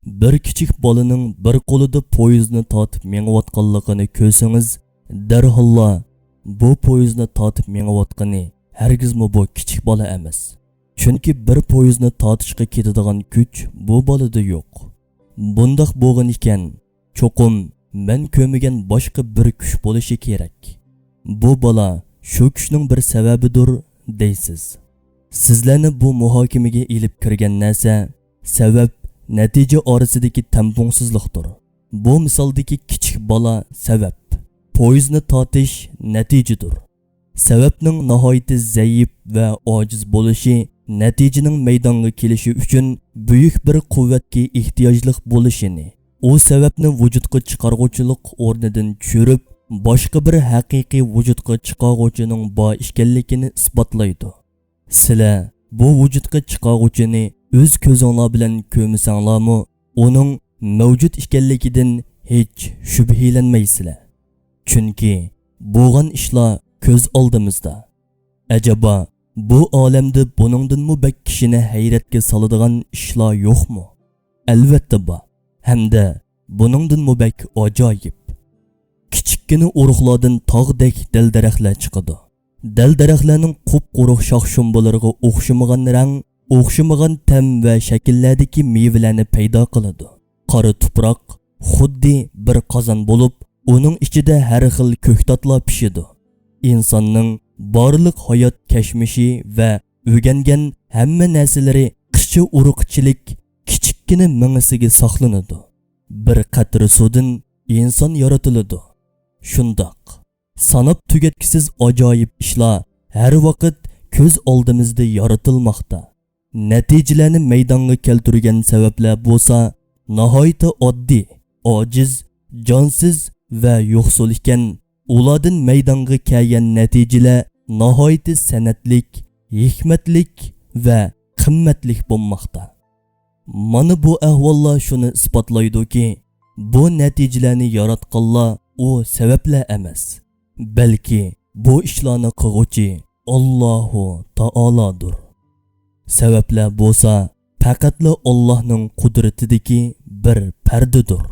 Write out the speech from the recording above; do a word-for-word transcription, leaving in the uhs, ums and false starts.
بىر كىچىك بالىنىڭ بىر قولىدا پويىزنى تارتىپ مېڭىۋاتقانلىقىنى كۆرسىڭىز، دەرھاللا بۇ پويىزنى تارتىپ مېڭىۋاتقىنى ھەرگىزمۇ بۇ كىچىك بالا ئەمەس. چۈنكى بىر پويىزنى تارتىشقا كېتىدىغان كۈچ بۇ بالىدا يوق. بۇنداق بولغىنىكەن، چوقۇم مەن كۆرمىگەن باشقا بىر كۈچ بولۇشى كېرەك. بۇ بالا شۇ كۈچنىڭ بىر سەۋەبىدۇر، دەيسىز. سىزلەرنى بۇ مۇھاكىمىگە ئېلىپ كىرگەن نەرسە سەۋەب، نەتىجە ئارىسىدىكى تەڭپۇڭسىزلىقتۇر. بۇ مىسالدىكى كىچىك بالا سەۋەب، پويىزنى تارتىش نەتىجىدۇر. سەۋەبنىڭ ناھايىتى زەئىپ ۋە ئاجىز بولۇشى نەتىجىنىڭ مەيدانغا كېلىشى ئۈچۈن بۈيۈك بىر قۇۋۋەتكە ئېھتىياجلىق بولۇشىنى، ئۇ سەۋەبنى ۋۇجۇدقا چىقارغۇچىلىق ئورنىدىن چۈشۈرۈپ، باشقا بىر ھەقىقىي ۋۇجۇدقا چىقارغۇچىنىڭ بار ئىكەنلىكىنى ئىسپاتلايدۇ. سىلەر بۇ ۋۇجۇدقا چىقارغۇچىنى ئۆز كۆزۈڭلار بىلەن كۆرمىسەڭلارمۇ، ئۇنىڭ مەۋجۇت ئىكەنلىكىدىن ھېچ شۈبھىلەنمەيسىلەر. چۈنكى بولغان ئىشلار كۆز ئالدىمىزدا. ئەجەبا، بۇ ئالەمدە بۇنىڭدىنمۇ بەك كىشىنى ھەيرەتكە سالىدىغان ئىشلار يوقمۇ؟ ئەلۋەتتە بار. ھەمدە بۇنىڭدىنمۇ بەك ئاجايىپ. كىچىككىنە ئۇرۇقلاردىن تاغدەك دەل-دەرەخلەر چىقىدۇ. دەل-دەرەخلەرنىڭ قۇپقۇرۇق شاخ-شۇمبىلىرىغا ئوخشىمىغان رەڭ، ئوخشىمىغان تەم ۋە شەكىللەردىكى مېۋىلەرنى پەيدا قىلىدۇ. قارا تۇپراق خۇددى بىر قازان بولۇپ، ئۇنىڭ ئىچىدە ھەر خىل كۆكتاتلار پىشىدۇ. ئىنساننىڭ بارلىق ھايات كەچمىشى ۋە ئۆگەنگەن ھەممە نەرسىلىرى قىچا ئۇرۇقچىلىك كىچىككىنە مېڭىسىگە ساقلىنىدۇ. بىر قەترە سۇدىن ئىنسان يارىتىلىدۇ. شۇنداق، ساناپ تۈگەتكۈسىز ئاجايىپ ئىشلار ھەر ۋاقىت كۆز ئالدىمىزدا يارىتىلماقتا. نەتىجىلەرنى مەيدانغا كەلتۈرگەن سەۋەبلەر بولسا ناھايىتى ئاددىي، ئاجىز، جانسىز ۋە يوقسۇل ئىكەن، ئۇلاردىن مەيدانغا كەلگەن نەتىجىلەر ناھايىتى سەنئەتلىك، ھېكمەتلىك ۋە قىممەتلىك بولماقتا. مانا بۇ ئەھۋاللار شۇنى ئىسپاتلايدۇكى، بۇ نەتىجىلەرنى ياراتقانلار ئۇ سەۋەبلەر ئەمەس، بەلكى بۇ ئىشلارنى قىلغۇچى ئاللاھۇ تائالادۇر. سەۋەبلەر بولسا پەقەتلا ئاللاھنىڭ قۇدرىتىدىكى بىر پەردىدۇر.